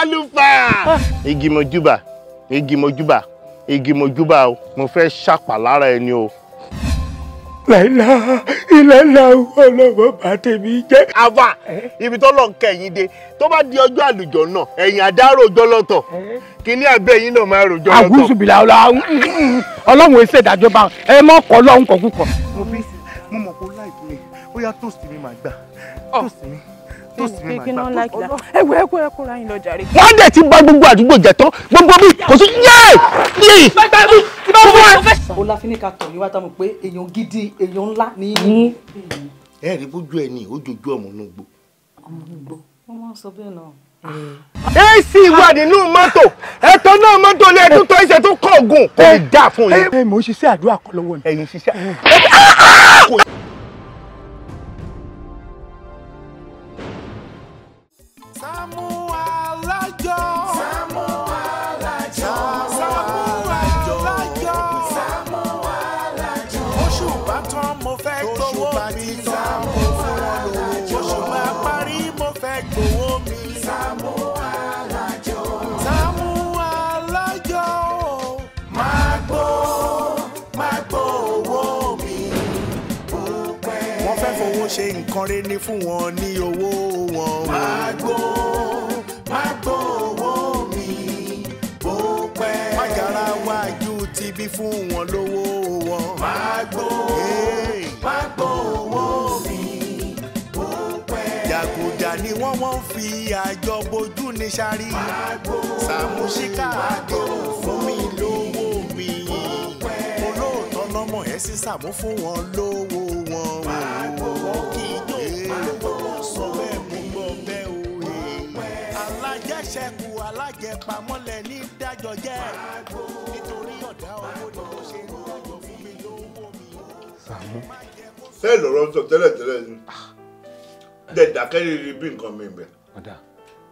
Alùfáà. Igi mojúbà, igi mojúbà, igi mojúbà o, mo fẹ́ ṣàpà lára ẹni o. Láìlá ìlàlá ọlọ́wọ́ bá tèmi jẹ́. Àfà, ibi tó lọ kẹ̀yìn dé, tó bá di ọjọ́ àlùjọ náà, ẹ̀yìn àdárò ọjọ́ lọ́tọ̀. Kíní àgbẹ̀ yín náà máa rojọ́ lọ́tọ̀. Àgùsù bìlà ọlọ́run èsè ìdájọ́ bá ẹ mọ́ kọ́ lọ́hùn kọ́ kúkọ. Mo bí mo mọ̀ kó láìpẹ́ mi, ó yá tóòsì mi máa gbà. Tóòsì mi. Ẹ wo ẹ kó ra yín lọ jàre. Wọ́n dẹ̀ ti bà gbogbo àdúgbò jẹ́ tán, gbogbo bí kò sí yéé yéé. Ó la fi ní ká tọ̀ yín wá tá mọ̀ pé èèyàn gidi èèyàn ńlá ní. Ẹ rí bójú ẹ ní ojojú ọmọ inú gbó. Ọmọ inú gbó, wọ́n máa ń sọ bẹ́ẹ̀ náà. AC wà nínú mọ́tò, ẹ̀tọ́ náà mọ́tò lé ẹ̀tún tó ẹsẹ̀ tó kọ̀ ọ̀gùn kò lè dà fún yín. Ẹ mò ń ṣiṣẹ́ àdúrà kan lọ́wọ́ ni. Ẹ̀yin ṣiṣẹ́. Sàámú Alájọ. Sàámú Alájọ. Sàámú Alájọ. Sàámú Alájọ. Oṣù bá tán mo fẹ́ gbowó mi. Sàámú Alájọ. Oṣù bá parí mo fẹ́ gbowó mi. Sàámú Alájọ. Sàámú Alájọ. Máa gbó owó mi. Wọ́n fẹ́ fowó ṣe nǹkan rere ní fún wọn ní owó wọn. Máa gbó owó mi bó pẹ́. Mágara wájú ti bí fún wọn lówó wọn. Máa gbó owó mi bó pẹ́. Jàgùjà ni wọ́n fi àjọ bojú ní sáré. Sàámú Ṣíkà àdéhùn fún mi lówó mi. Olóòótọ́ lọ́mọ ẹ̀ sí Sàámú fún wọn lówó wọn. Wọ́n kì í jó olówó sọ bẹ́ẹ̀ mú gbọ́ bẹ́ẹ̀ o. Alájẹṣẹ́kù alájẹpamọ́lẹ̀ ní dájọ́ jẹ́. Nítorí ọ̀dá owó ni mo ṣe ń dájọ́ fún mi lówó mi. Sàámú. Bẹ́ẹ̀ lọ̀rọ̀ ń sọ tẹ́lẹ̀tẹ́lẹ̀ ni. Dẹ̀ dákẹ́ rírí bí nǹkan mi bẹ̀.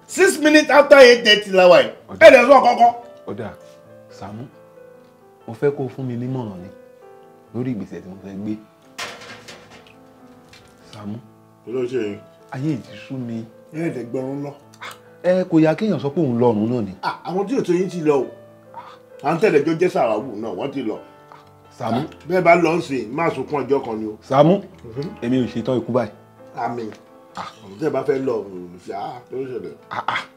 6 minutes after 8:30 la wà yìí. Ẹ lè sọ kankan. Ọ̀dà Sàámú, mo fẹ́ kó fún mi nímọ̀ràn ni lórí ìgbésẹ̀ tí mo fẹ́ gbé. Sàámú. Olóṣè yìí. Ayé yìí ti sú mi. Ẹ ẹ̀ẹ́dẹ̀ gbọ́rún lọ. Ẹ kò yá kéèyàn sọ pé òun lọ́rùn náà ni. Àwọn tí òtún yín ti lọ o. À ń tẹ̀lé jọ jẹ́ Sàràwù náà wọ́n ti lọ. Sàámú. Bẹ́ẹ̀ bá lọ sí máa sunkún ọjọ́ kan ni o. Sàámú, èmi ò ṣetán ikú báyìí. Àmín. Tẹ́ ẹ bá fẹ́ lọ ṣá tó ń ṣẹlẹ̀.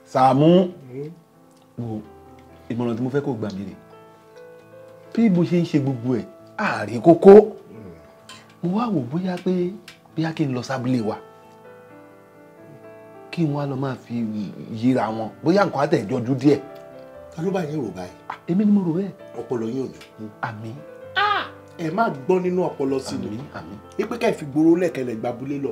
Sàámú, wo ìmọ̀ràn tí mo fẹ́ kó gbà mí rè. Bí mo ṣe ń ṣe gbogbo ẹ̀, ààrẹ kókó. Mo wá wò bóyá pé bóyá kí n lọ sábúlé wa. Kí n wá lọ máa fi yíra wọn bóyá nǹkan àtẹ̀jọjú díẹ̀. Ta ló bá yín rò báyìí? Èmi ni mo rò bẹ́ẹ̀. Ọpọlọ yín ò ní kú. Àmín. Ẹ má gbọ́ nínú ọpọlọ sí mi. Àmín. Ipe ká ẹ fi gbòòrò lẹ́kẹ̀lẹ̀ gbabúlé lọ.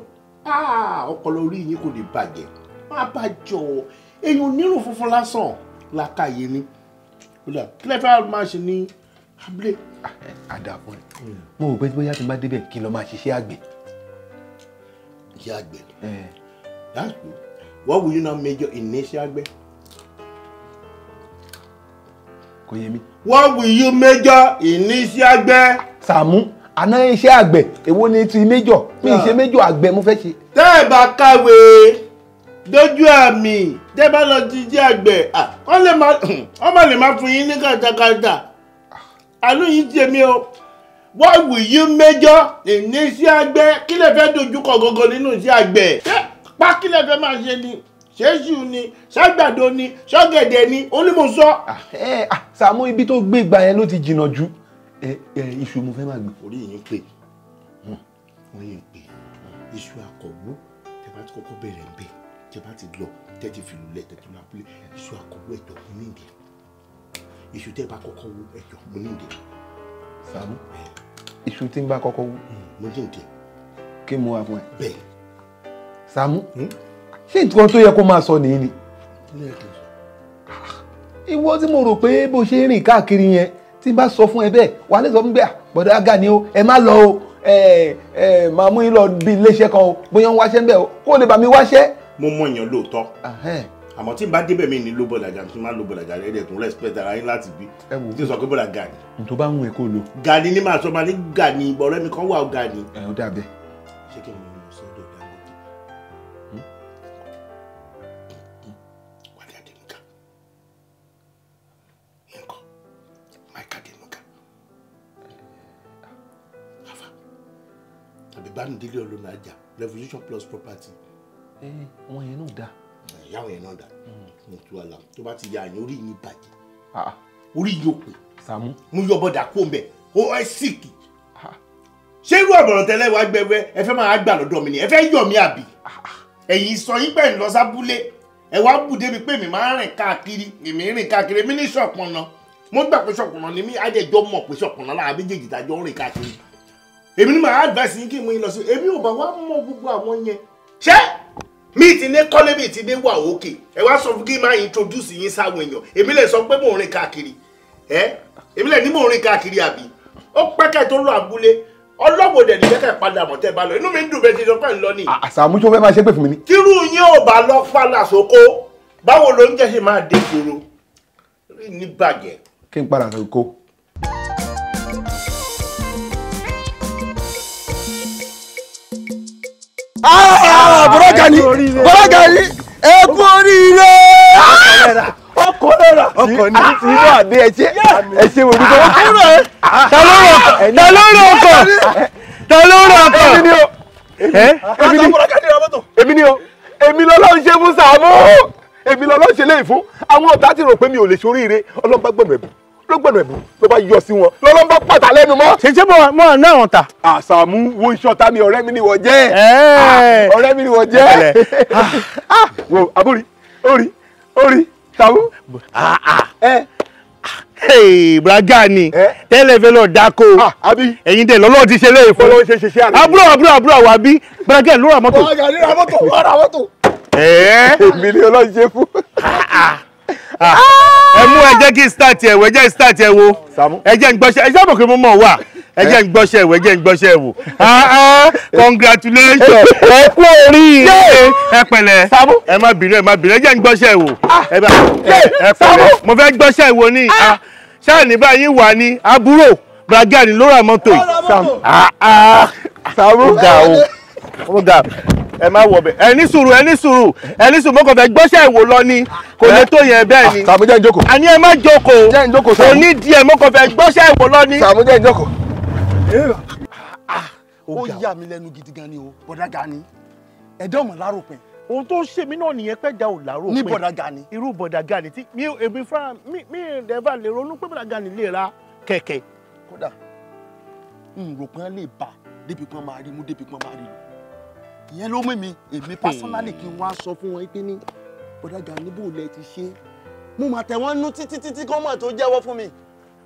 Ọpọlọ orí yín kò lè bàjẹ́. Má bàjọ́ èèyàn onírun funfun lásán làkàyè ni. Kí lẹ fẹ́ máa ṣe ní abúlé? Àdàpọ̀ ẹ̀. Mo rò pé bóyá tí n bá débẹ̀ kí n lọ máa ṣiṣẹ́ àgbẹ̀. Iṣẹ́ àgbẹ̀. That's good. What will you now major in iṣẹ́ àgbẹ̀? Kò yé mi. What will you major in iṣẹ́ àgbẹ̀? Sàámú, àná iṣẹ́ àgbẹ̀, èwo ni ti major? Mi ṣe major àgbẹ̀ mo fẹ́ ṣe. Tẹ́ ẹ bá kàwé dójú àmì, tẹ́ ẹ bá lọ ti iṣẹ́ àgbẹ̀, wọ́n má lè má fún yín ní kàtàkàtà. Àánú yìí ti èmi o. What will you major in iṣẹ́ àgbẹ̀? Kí lẹ fẹ́ dojúkọ gangan nínú iṣẹ́ àgbẹ̀? Pa kí lẹ fẹ́ máa ṣe ni? Ṣéṣù ni, ṣàgbàdo ni, ṣọ́gẹ̀dẹ̀ ni, ó ní mo sọ. Sàámú, ibi tó gbé ìgbà yẹn ló ti jìnnà jù. Iṣu mo fẹ́ máa gbìn. Orí yìí ń pè, orí yìí ń pè. Iṣu àkọ́wú, tẹ bá ti kọ́kọ́ bẹ̀rẹ̀ ń bẹ̀, tẹ bá ti lọ, tẹ ti fìlú lẹ̀, tẹ ti lọ abúlé, iṣu àkọ́wú ẹ̀jọ̀ mo ní ìdí. Iṣu tẹ bá kọ́kọ́ wú ẹ̀jọ̀ mo ní ìdí. Sàámú, iṣu tí ń bá kọ́kọ́ wú. Mo ní ìdí. Kí mo wá fún ẹ? Bẹ́ẹ̀. Sàámú, ṣé nǹkan tó yẹ kó máa sọ nìyí ni? Ìwọ tí mo rò pé bó ṣe ń rìn káàkiri yẹn tí n bá sọ fún ẹ bẹ́ẹ̀ wà á lè sọ fún bẹ́ẹ̀ bọ̀dá Gani o, ẹ má lọ o, ẹ máa mú yín lọ bí iléeṣẹ́ kan o, bóyá ń wáṣẹ́ ń bẹ̀ o, kó lè bá mi wáṣẹ́. Mo mọ èèyàn lóòótọ́, àmọ́ tí n bá débẹ̀ mi ní ló bọ̀dà Gani, tí n bá lo bọ̀dà Gani ẹ̀ẹ́dẹ̀ tún respect ara yín láti bí tí n sọ pé bọ̀dà Gani. N tó bá ń wù ẹ́ kó lò. Gani ni màá sọ ma ní Gani, ọ̀rẹ́ mi kan wà ó Gani. Ẹ ó dàbẹ̀. Ṣé kí n lọ sọ́dọ̀ Dangote? Wálé Adéníkà. Bámidélé Ọlọ́nàjà Revolution Plus Property. Àwọn yẹn náà dá. Ìyáwó yẹn náà dá. Mo tu àlà tó bá ti ya àyàn orí yín bàjẹ́. Orí yìí ò pè. Sàámú. Mo yọ bọ́dà kó mbẹ̀, ó ẹ síìkì. Ṣé irú ọ̀bọ̀rọ̀ tẹ́lẹ̀ wá gbẹgbẹ́ ẹ fẹ́ máa gbà lọ́dọ̀ mi ni ẹ fẹ́ yọ̀ mí àbí? Ẹ̀yin sọ yín pẹ̀ ń lọ sábúlé. Ẹ wá bù débi pé mi máa ń rìn káàkiri, èmi ń rìn káàkiri, èmi ní ṣọ̀pọ̀nà. Mo gbà pé ṣọ̀pọ̀nà ni mí, àjẹjọ́ mọ̀ pé ṣọ̀pọ̀nà lára méjèèjì tàjọ́ ń rìn káàkiri. Èmi ní màá advice yín kí n mú yín lọ sí. Èmi ò bá wá mọ gbogbo àwọn yẹn. Ṣé mi ti ní kọ́lé mi ti ní wà òkè? Ẹ wá sọ fún kí n máa introduce yín sáwọn èèyàn. Èmi lè sọ pé mò ń rìn káàkiri. Ẹ èmi lè ní mò ń rìn káàkiri àbí? Ó pẹ́kẹ̀ tó lọ abúlé. Ọlọ́wọ́ dẹ̀ ní kẹ́kẹ́ padà mọ̀ tẹ́ bá lọ. Inú mi ń dùn bẹ́ẹ̀ ti sọ pé ń lọ ni. Sàámú tó fẹ́ máa ṣépè fún mi ni. Tírú yín ò bá lọ fàlà sóko, báwo ló ń jẹ́ ṣe máa dé ìgboro? Ní bàjẹ́. Kí n padà sóko. Bọ̀dá Gani, Bọ̀dá Gani, ẹ kú oríire. Ọkọ̀ lọ́ra ọkọ̀ ní inú àdé ẹ̀ṣẹ̀ ẹ̀ṣẹ̀ wò dúpọ̀. Ta ló rọ ọkọ̀? Ta ló rọ ọkọ̀? Èmi ni o, èmi lọ́lọ́run ṣe fún Sàámú, èmi lọ́lọ́run ṣe léyìí fún. Àwọn ọ̀tá ti rò pé mi ò lè ṣoríire, Ọlọ́run bá gbọ̀nà ẹ̀bùn ló gbọ̀nà ẹ̀bùn ló bá yọ sí wọn, lọ́lọ́run bá pàtà lẹ́nu mọ́. Ṣé mo náà wọ̀n ta? Sàámú wo iṣan ta mi, ọ̀rẹ́ mi ni wọ́n jẹ́. Ọ̀rẹ́ mi ni wọ́n jẹ́. Wo àbúrí, orí, orí. Sàámú. Bọ̀dá Gani tẹ́lẹ̀ fẹ́ lọ dáko ẹ̀yin dẹ̀ lọ́lọ́ ti ṣe léyìí fún. Àbúrò àbúrò àbúrò àwa bí Bọ̀dá Gani ló ra mọ́tò. Bọ̀dá Gani ra mọ́tò, wọ́n ra mọ́tò. Èmi ni Ọlọ́run ṣe fún. Ẹ mú ẹ jẹ́ kí start ẹ̀ wò, ẹ jẹ́ start ẹ̀ wò. Ẹ jẹ́ ń gbọ́ṣẹ́, ẹ jẹ́ mọ̀ pé mo mọ̀ wà. Ẹ jẹ́ ń gbọ́ṣẹ́ wò, ẹ jẹ́ ń gbọ́ṣẹ́ wò. Congratulations. Ẹ kú oríire. Ẹ pẹ̀lẹ́. Ẹ má bínú, ẹ má bínú, ẹ jẹ́ ń gbọ́ṣẹ́ wò. Ẹ pẹ̀lẹ́. Mo fẹ́ gbọ́ṣẹ́ wò ní. Ṣáà ní báyìí wà ní àbúrò Bọ̀dá Gani ló ra mọ́tò yìí. Sàámú. Ó ga o. Ó ga. Ẹ má wọ̀ bẹ̀. Ẹ ní sùúrù, ẹ ní sùúrù, ẹ ní sùúrù, mo kàn fẹ́ gbọ́ṣẹ́ ìwò lọ ni. Kò lè tó yẹn bẹ́ẹ̀ ni. Sàámú jẹ́ ń jókòó. Àní ẹ má jókòó. Jẹ́ ń jókòó Sàámú. Kò ní díẹ̀, mo kàn fẹ́ gbọ́ṣẹ́ ìwò lọ ni. Sàámú jẹ́ ń jókòó. Ó yà mí lẹ́nu gidi gan ni o, Bọ̀dá Gani. Ẹ̀dá ọmọ láròpin. Ohun tó ṣe mí náà nìyẹn pé ẹ̀dá ò láròpin. Ní Bọ̀dá Gani. Irú Bọ̀dá Gani tí mi èmi fúnra mi ẹ̀fà lè ronú pé Bọ̀dá Gani lè ra kẹ̀kẹ́. Kódà n rò pé lè bá débi kan máa rí mú débi kan máa rí lò. Ìyẹn ló mú mi èmi pásánálì kí n wá sọ fún wọn pé ní Bọ̀dá Gani bò lẹ ti ṣe. Mo máa tẹ̀ wọ́n nú títí títí kán mọ̀ tó jẹ́wọ́ fún mi.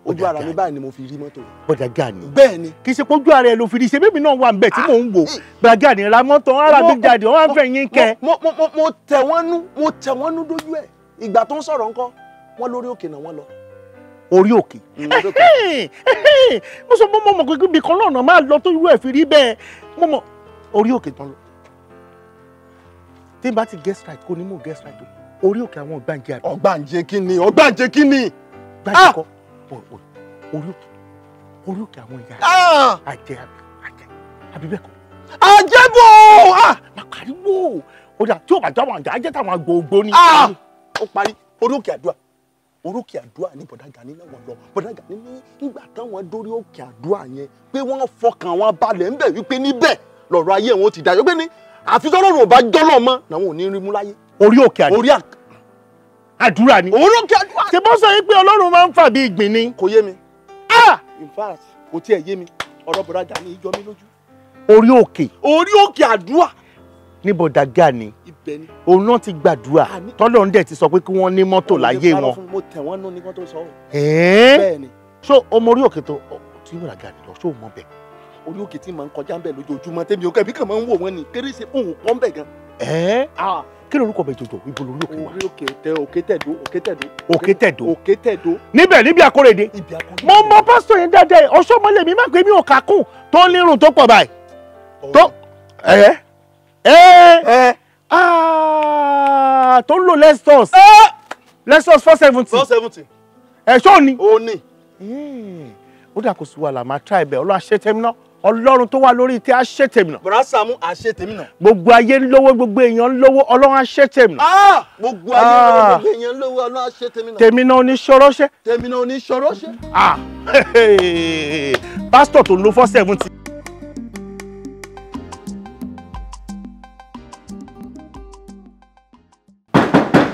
Ojú ara mi báyìí ni mo fi rí mọ́tò. Bọ̀dá Gani. Bẹ́ẹ̀ ni. Kì í ṣe pé ojú ara ẹ ló fi rí ṣe bébì náà wà nbẹ̀ tí mò ń wò. Bọ̀dá Gani ra mọ́tò ara mi jáde wọ́n á fẹ́ yín kẹ́. Mo tẹ̀ wọ́n nú, mo tẹ̀ wọ́n nú dójú ẹ̀. Ìgbà tó ń sọ̀rọ̀ ńkọ́, wọ́n lórí òkè náà wọ́n lọ. Orí òkè. Mo sọ mo mọ̀ pé ibi kan náà máa lọ tó irú ẹ̀ fi rí bẹ́ẹ̀. Mo mọ̀ orí òkè tán lọ. Tí n bá ti guest right kò ní mò guest right o. Orí òkè àwọn ọ̀gbàǹjẹ àbí. Ọ̀gbàǹjẹ kí ni? Ọ̀gbàǹjẹ kí ni? Gbàǹjẹ kọ́. Orí òkè, orí òkè àwọn ìyá àjẹ àbí àjẹ àbí bẹ́ẹ̀ kọ́. Àjẹbò! Má pariwo! Ó dà tí ò bá jáwọn àjà ajẹ́ táwọn gbogbo ni. Ó parí orí òkè àdúrà, orí òkè àdúrà ní Bọ̀dá Gani náà wọ́n lọ. Bọ̀dá Gani ní nígbà táwọn dórí òkè àdúrà yẹn pé wọ́n fọkàn wọn balẹ̀ ńbẹ̀ wípé níbẹ̀ lọ̀rọ̀ ayé wọn ti dayọ̀ pé ní àfi tọ́lọ́run ò bá jọ́lọ́ mọ́ làwọn ò ní rí mú láyé. Orí òkè àdúrà ni. Orí òkè àdúrà. Ṣé bó sọ yín pé Ọlọ́run máa ń fà bí ìgbín ni. Kò yé mi. In fact, kò tiẹ̀ yé mi. Ọ̀rọ̀ Bọ̀dá Gani jọ mí lójú. Orí òkè. Orí òkè àdúrà. Ní Bọ̀dá Gani. Ibẹ̀ ni. Òun náà ti gbàdúrà. Tọ́lọ́run dẹ̀ ti sọ pé kí wọ́n ní mọ́tò láyé wọn. Mo tẹ̀ wọ́n nú ní kán tó sọ ọ́. Bẹ́ẹ̀ ni. Ṣó o mọ orí òkè tó tí Bọ̀dá Gani lọ, ṣó o mọ bẹ́ẹ̀? Orí òkè tí màá ń kọjá ń bẹ̀ lójoojúmọ́ tẹ́mi ò kẹ́bí kàn máa ń wò wọ́n ni kéré ṣe òun pọ́n bẹ̀ gan. Kí lorúkọ bẹ jòjò ibo lórí òkè wa. Orí òkè tẹ òkè tẹ̀dó òkè tẹ̀dó. Òkè tẹ̀dó. Òkè tẹ̀dó. Níbẹ̀ níbi Akórèdé. Ibi Akórèdé. Mo mọ pásítọ̀ yẹn dáadáa ọ̀ṣọ́mọlẹ̀ mi má pé mi ò kà kún tó nírun tó pọ̀ báyìí. Tó tó ń lo Lexus Lexus 470. 470. Ẹ̀ ṣó ni. Ó ní. Ó dà kó sí wàhálà máa try ibẹ̀ Ọlọ́run àṣẹ tẹ́mi náà. Ọlọ́run tó wà lórí ìtẹ́ àṣẹ tèmi náà. Bọ̀dá Sàámú àṣẹ tèmi náà. Gbogbo ayé ń lówó, gbogbo èèyàn ń lówó, Ọlọ́run àṣẹ tèmi náà. Gbogbo ayé ń lówó, gbogbo èèyàn ń lówó, Ọlọ́run àṣẹ tèmi náà. Tèmi náà oníṣọ́rọ́ṣẹ́. Tèmi náà oníṣọ́rọ́ṣẹ́. Pásítọ̀ tó ń lo 470.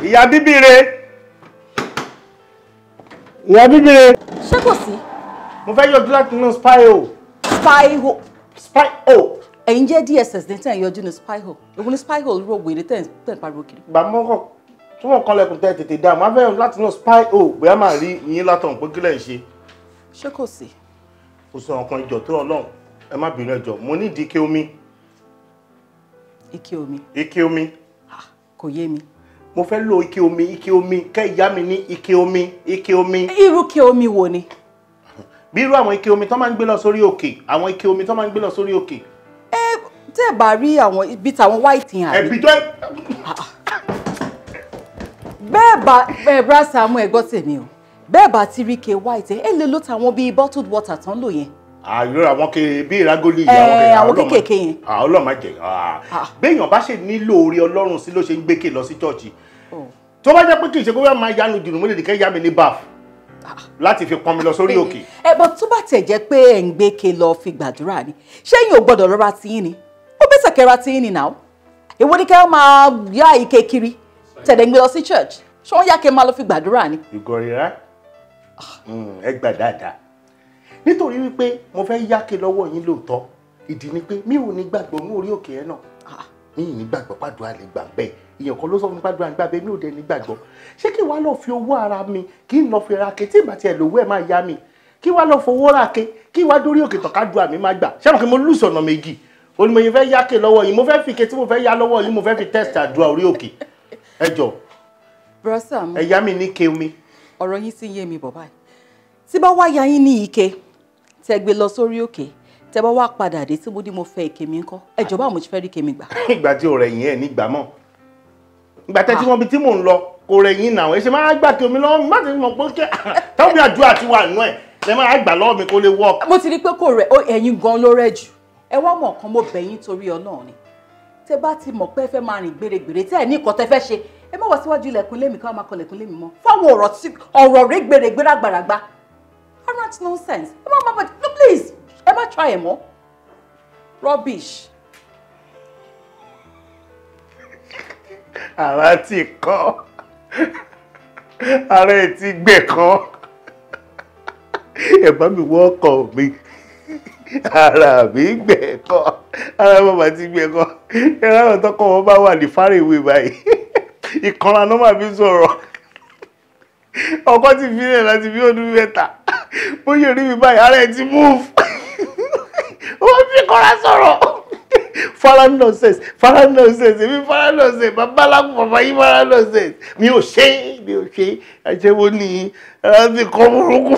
Ìyá bíbíire. Ìyá bíbíire. Ṣé kò sí? Mo fẹ́ yọjú láti inú spy hole. Spy hole. Spy hole. Ẹ̀yin jẹ́ DSS ní tẹ̀ ń yọjú ní spy hole. Èwo ní spy hole rò wèrè tẹ̀ ń pariwo kiri. Gbà mọ́kàn tí wọ́n kọlẹ̀kùn tẹ́ tètè dá, mo fẹ́ yọjú láti inú spy hole bóyá máa rí yín látọ̀hún pé kílẹ̀ ń ṣe. Ṣé kò sí? Kò sọ ọ̀kan ìjọ tó Ọlọ́run, ẹ má bínú ẹjọ́, mo ní ìdí ike omi. Ike omi. Ike omi. Kò yé mi. Mo fẹ́ lo ike omi, ike omi, kẹ́ ìyá mi ní ike omi, ike omi. Irú ike omi wo ni? Bí irú àwọn ike omi tó máa ń gbé lọ sórí òkè, àwọn ike omi tó máa ń gbé lọ sórí òkè. Ẹ tẹ́ ẹ bá rí àwọn ibi tàwọn white yẹn àbí. Ẹ̀bí tó. Bẹ́ẹ̀ bá ẹ bá Sàámú ẹ gbọ́ tèmi o, bẹ́ẹ̀ bá ti rí ike white ẹ lè lo tàwọn bíi bottled water tán lò yẹn. Àìrora àwọn kéré bí ìrágólì ìyá àwọn kéékèèké yẹn. Ọlọ́run má jẹ́ béèyàn bá ṣe nílò orí Ọlọ́run sí ló ṣe ń gbékè lọ sí chọ́ọ̀chì. Tó bá jẹ́ pé kì í ṣe pé wọ́n máa yánu dùnú mo lè dìkẹ́ yá mi ní baf láti fi pọnmi lọ sórí òkè. Ẹ bọ tó bá tẹ̀ jẹ́ pé ẹ̀ ń gbéke lọ fi gbàdúrà ni, ṣé yín ò gbọ́dọ̀ rọra tiyín ni? Ó bẹ́sẹ̀ kẹra tiyín ni náà. Èwo ni kẹ́ máa yá ike kiri tẹ̀lé ń gbé lọ sí church? Ṣé wọ́n yá kẹ́ máa lọ fi gbàdúrà ni? You got it right? Ẹ gbà dáadáa. Nítorí wípé mo fẹ́ yáke lọ́wọ́ yín lóòótọ́, ìdí ni pé mi ò ní gbàgbọ́ ní orí òkè ẹ náà. Mi ò ní gbàgbọ́ pàdúrà lè gbà bẹ́ẹ̀. Èèyàn kan ló sọ fún mi pàdúrà gbà bẹ́ẹ̀, mi ò dẹ̀ ní gbàgbọ́. Ṣé kí wàá lọ fi owó ara mi kí n lọ fi ra ke tí ìgbà tí ẹ lówó ẹ máa yá mi? Kí wàá lọ fowó ra ke kí wàá dórí òkè tọ̀kadùà mi máa gbà? Ṣé mo kí mo lùsì ọ̀nà méjì? Ó ní mo yẹn fẹ́ yáke lọ́wọ́ yín, mo fẹ́ fi ike tí mo fẹ́ yá lọ́wọ́ yín, mo fẹ́ fi test àdúrà orí òkè. Ẹ jọ̀ọ́. Ẹ yá mi ní ke omi. Ọ̀rọ̀ yín sì ń yé mi bọ̀ báyìí. Tí bá wá ya yín ní ike tẹ gbé lọ sórí òkè, tẹ bá wá padà dé tí mo ní mo fẹ́ ike mi ńkọ́, ẹ jọ̀ọ́ báwo mo ti fẹ́ rí ike mi gbà. Ìgbà tí ọ̀rẹ́ yín ẹ̀ nígbà mọ́, ìgbà tẹ́tí wọn bí tí mò ń lọ kò rẹ̀ yín náà, ẹ ṣe máa gbà kí omi lọ́wọ́ mi má ti mọ̀ pé kí táwọn bí àdúrà ti wà nù ẹ̀ lẹ máa gbà lọ́wọ́ mi kó lè wọ́. Mo ti rí pé kò rẹ̀ ẹ̀yin gan ló rẹ̀ jù. Ẹ wá mọ̀ kan, mo bẹ̀ yín torí Ọlọ́run ni. Tẹ bá ti mọ̀ pé ẹ fẹ́ máa rìn gbèrègbèrè tẹ́ ẹ̀ ní nǹkan tẹ́ fẹ́ ṣe, ẹ má wá síwájú ilẹ̀kùn lé mi ká máa kọlẹ̀kùn lé mi mọ́. Fáwọn ọ̀rọ̀ tí ọ̀rọ̀ rẹ̀ gbèrègbèrè àgbàràgbà. Arrant nonsense. Ẹ má má no please. Ẹ má try ẹ mọ́. Rubbish. Ara ti kọ́, ara ẹ̀ ti gbẹ̀ kan, ẹ bá mi wọ́ ọkọ̀ mi, ara mi gbẹ̀ kan, ara bàbá ti gbẹ̀ kan, ẹ̀rọ àwọn tọkọ wọn bá wà ní fárẹ̀wé báyìí, ìkanra náà máa fi sọ̀rọ̀. Ọkọ ti fi rẹ̀ láti bí ọdún mẹ́ta, bóyá orí mi báyìí, ara ẹ̀ ti move, wọ́n fi ìkanra sọ̀rọ̀. Fara nonsense, fara nonsense, èmi fara nonsense, bàbá aláàbò bàbá yín fara nonsense. Mi ò ṣe, mi ò ṣe, àṣẹwó ni ara ti kọ́ burúkú.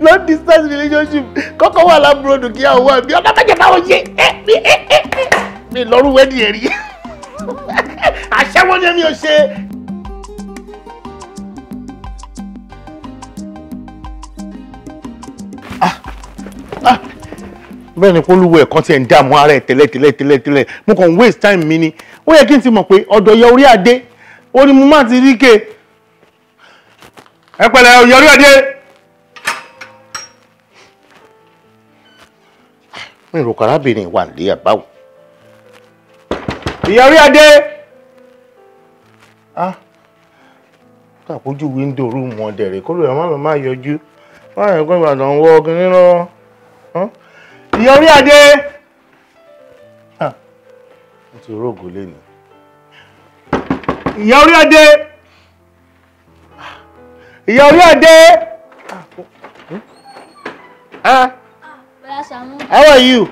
Long distance relationship, kọ́kọ́ wà lábúròdù kí àwọn wà bí ọ̀dọ́ bàjẹ́ báwọn ṣe, mi lọ́rùn wẹ́ẹ̀dì ẹ̀ rí. Àṣẹwó ni mi ò ṣe. Bẹ́ẹ̀ ni polówó ẹ̀kan tí ẹ̀ ń dààmú ara ẹ̀ tẹ́lẹ̀ tẹ́lẹ̀ tẹ́lẹ̀ tẹ́lẹ̀, mo kàn waste time mi ni. Ó yẹ kí n ti mọ̀ pé ọ̀dọ̀ yẹ orí adé ó ní mo máa ti rí ke. Ẹ pẹ̀lẹ́ ọ̀yẹ́ orí adé. Mi rò kọ́ arábìnrin wà ní àbáwò. Ìyá orí adé. Ah, kàpójú wíńdò rúùmù ọ̀dẹ̀rẹ̀ kó lóye má lọ má yọjú. Báyọ̀ kó Ìbàdàn wọ ọkùnrin lọ́wọ́. Ìyá orí adé. Ó ti rógò lẹ́nu. Ìyá orí adé. Ìyá orí adé. How are you?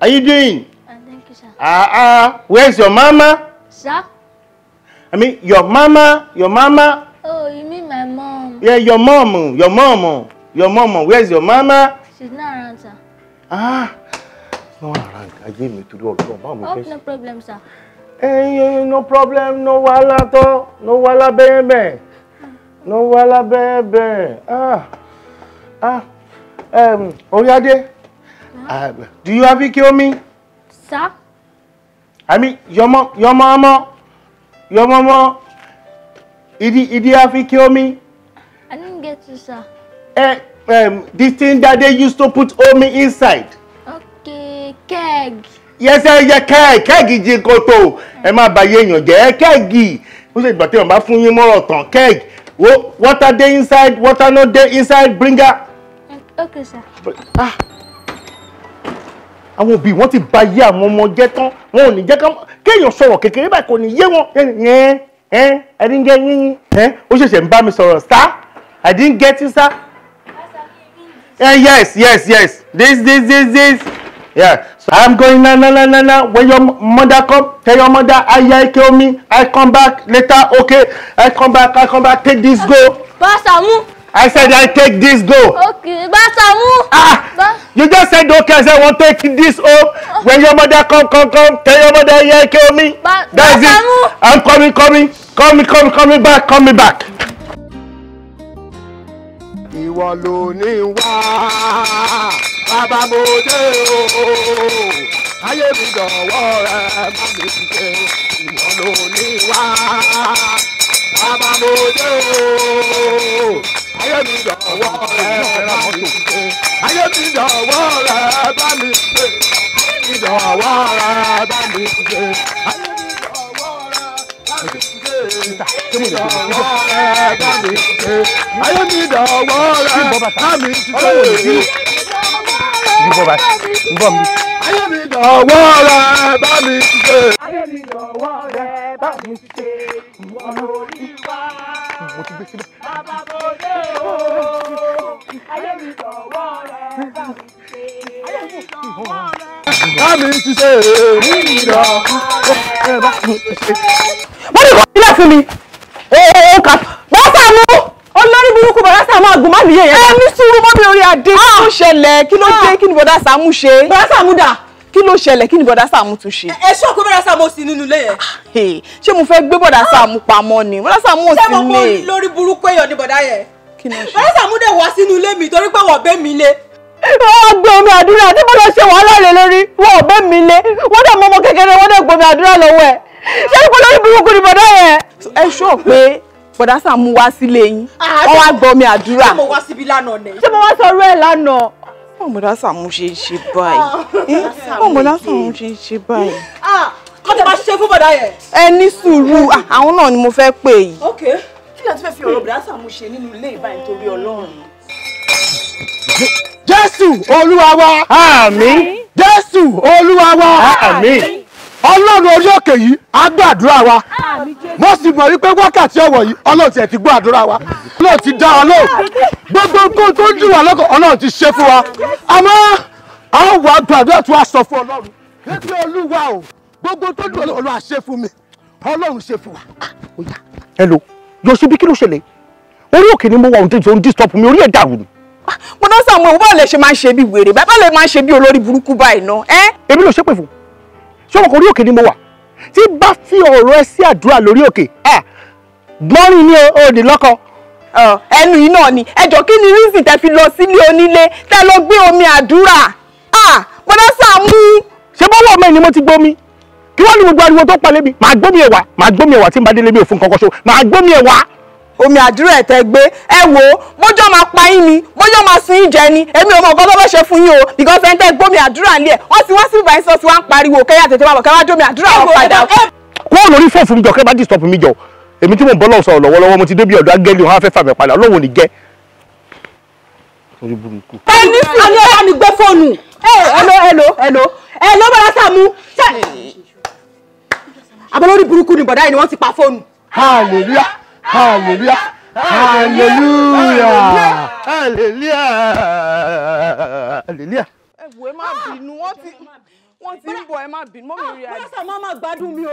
How you doing? Thank you, sir. Where's your mama? Sir? I mean, your mama, your mama. Oh, you mean my mom? Yeah, your mom, your mom, your mom. Where's your mama? She's not around, sir. Ah, not around. Ayé mi torí Ọlọ́run, báwo mo fẹ́ ṣe? No problem, sir. Eh, no problem, no wàhálà tó, no wàhálà bẹ́ẹ̀ bẹ́ẹ̀. No wàhálà bẹ́ẹ̀ bẹ́ẹ̀. Ah, ah, Oríadé, do you have ike omi? Sir? I mean, your mom, your mama, your mama, Idi have ike omi? I didn't get you, sir. This thing that they used to put omi inside. Okay, keg. Yẹsẹ yẹ kẹ́ẹ̀gì jí koto. Ẹ má bà yé èèyàn jẹ́ kẹ́ẹ̀gì. Ó ṣe ìgbà tí wọ́n bá fún yín mọ́rọ̀ tán kẹ́ẹ̀gì. Water dey inside, water no dey inside, bring her. Okay, sir. Ah. Àwọn òbí wọn ti bà yé àwọn ọmọ jẹ́ tán. Wọn ò ní jẹ́ kéèyàn sọ̀rọ̀ kékeré báyìí kò ní yé wọn. I didn't get yín. Ó ṣẹ̀ṣẹ̀ ń bá mi sọ̀rọ̀, sir. I didn't get you, sir. Yes, yes, yes. This. Yeah. So I'm going na na na na na. When your mother come, tell your mother I kill me. I come back later. Okay. I come back. Take this go. Basamu. I said I take this go. Okay, Basamu. Ah. You just said okay. I said want take this home. When your mother come, tell your mother I kill me. That's it. I'm coming back. Ìwọ ló ní wá bàbá mo dé o ayé mi dọ̀wọ́ rẹ má mi ṣe ìwọ ló ní wá bàbá mo dé o ayé mi dọ̀wọ́ rẹ má mi ṣe ayé mi dọ̀wọ́ rẹ bá mi ṣe ayé mi dọ̀wọ́ rẹ bá mi ṣe ayé mi dọ̀wọ́ rẹ bá mi ṣe. Ayé mi dọ̀wọ́ rẹ bá mi ṣe. Ayé mi dọ̀wọ́ rẹ bá mi ṣe. Ayé mi dọ̀wọ́ rẹ bá mi ṣe. Ìwọ ló ní wá. Bàbá mo dé o. Ayé mi dọ̀wọ́ rẹ bá mi ṣe. Ayé mi dọ̀wọ́ rẹ bá mi ṣe. Ayé mi dọ̀wọ́ rẹ bá mi ṣe. Wọ́n ní kò sílẹ̀ fún mi. Ó kà. Bọ́lá Sàámú olórí burúkú Bọ́lá Sàámú àgùnmánìyẹ yẹn. Ẹ ní sùúrù mọ́ mi orí adé. Kí ló ṣẹlẹ̀? Kí ló dé? Kí ni Bọ́lá Sàámú ṣe? Bọ́lá Sàámú dà. Kí ló ṣẹlẹ̀? Kí ni Bọ́lá Sàámú tún ṣe? Ẹ ṣọ́ pé Bọ́lá Sàámú sí nínú ilé yẹn. Ṣé mo fẹ́ gbé Bọ́lá Sàámú pamọ́ ni? Bọ́lá Sàámú ò sí Ṣé mo nílé. kó lórí burúkú èèyàn ni bọ̀dá yẹn? Kí ló ṣe? Bọ́lá Sàámú dẹ̀ wá sínú ilé mi torí pé wọ́n bẹ́ mi lé. Wọ́n gbé omi àdúrà tí mo lọ ṣe wàhálà lé lórí. Wọ́n ò bẹ́ mi lé. Wọ́n dẹ̀ mọ ọmọ kékeré, wọ́n dẹ̀ gbomi àdúrà lọ́wọ́ ẹ̀. Ṣé kò lórí burúkú ni bọ̀dá yẹn? Ẹ ṣọ́ pé Bọ̀dá Sàámú wá sílé yín. Wọ́n wá gbọ́ omi àdúrà. Ṣé mo wá síbi lánàá ni? Ṣé mo wá sọ̀rọ̀ ẹ̀ lánàá? Báwo Bọ̀dá Sàámú ṣe ń ṣe báyìí? Báwo Bọ̀dá Sàámú ṣe ń ṣe báyìí? Kọ́ tẹ bá ṣe fún bọ̀dá yẹn. Ẹ ní sùúrù, àwọn náà ni mo fẹ́ pè yìí. Okay. Kí ni a ti fẹ́ fi ọ̀rọ̀ Bọ̀dá Sàámú ṣe nínú ilé ìbáyìí torí Ọlọ́run? Jésù Olúwa wa. Àmín. Jésù Olúwa wa. Àmín. Ọlọ́run orí òkè yìí á gbọ́ àdúrà wa. Mo sì mọ̀ wípé wákàtí ọ̀wọ̀ yìí Ọlọ́run tiẹ̀ ti gbọ́ àdúrà wa. Ọlọ́run ti dá wa lóhùn. Gbogbo nǹkan tó ń dùn wá lọ́kàn Ọlọ́run ti ṣe fún wa. Àmọ́ a ó wá gbàdúrà tí wàá sọ fún Ọlọ́run. Wípé Olúwa o, gbogbo tó dùn Ọlọ́run á ṣe fún mi. Ọlọ́run ṣe fún wa. Hello, Yosibi, kí ló ṣẹlẹ̀? Orí òkè ni mo wà, òun tó ń disturb mi, orí ẹ̀ dàrú ni. Bọ̀dá Sàámú, báwo lè ṣe máa ń ṣe bí wèrè? Báwo lè máa ń ṣe bí olórí burúkú báyìí náà? Èmi ló ṣépè fún. Ṣé ọmọ kan orí òkè ni mo wà? Tí bá fi ọ̀rọ̀ ẹ sí àdúrà lórí òkè, gbọ́nrin ni o ní lọ́kọ. Ẹnu yìí náà ni. Ẹ jọ̀ọ́ kí ni reason tẹ fi lọ sílé onílé tẹ lọ gbé omi àdúrà? Bọ̀dá Sàámú. Ṣé bọ́wọ́ ọmọ ẹ̀ ni mo ti gbómi? Kí wọ́n ní gbogbo ariwo tó palẹ̀ mi? Màá gbómi ẹ̀wà, màá gbómi ẹ̀wà tí n bá délé mi ò fún kankan ṣo, màá gbómi ẹ̀wà. Omi àdúrà ẹ̀ tẹ́ gbé, ẹ wò ó, bójọ́ máa pa yín ni, bójọ́ máa sun yín jẹ ni, èmi ò mọ nǹkan tó fẹ́ ṣe fún yín o, because ẹni tẹ́ gbómi àdúrà nílé ẹ̀, wọ́n ti wá sí ìbáyìí sọ tí wọ́n ń pariwo kẹ́yà tètè máa bọ̀ kẹ́ wá jómi àdúrà wọn padà. Kúrò lórí fóònù mi jọ, kẹ́ bá disturb mi jọ, èmi tí mò ń bọ́ lọ́wọ́ sọ̀rọ̀ lọ́wọ́lọ́wọ́, mo ti débi ọ̀dọ̀ ángẹ́lì wọn á fẹ́ fà mí padà, Ọlọ́run ò ní jẹ́. Orí burúkú. Ẹ ní sùúrù. Àní ẹ bá mi gbé fóònù. Hello, hello, hello. Hello, Bọ̀dá Sàámú. Àbọ̀lórí burúkú ni bọ̀dá yìí ni wọ́n ti pa fóònù. Hallelujah. Hallelujah. Hallelujah. Hallelujah. Hallelujah. Ẹ wò ẹ má bínú, wọ́n ti ń bọ̀, ẹ má bínú, mọ́mí orí adé. Bọ́lá Sàámú á máa gbádùn mi o.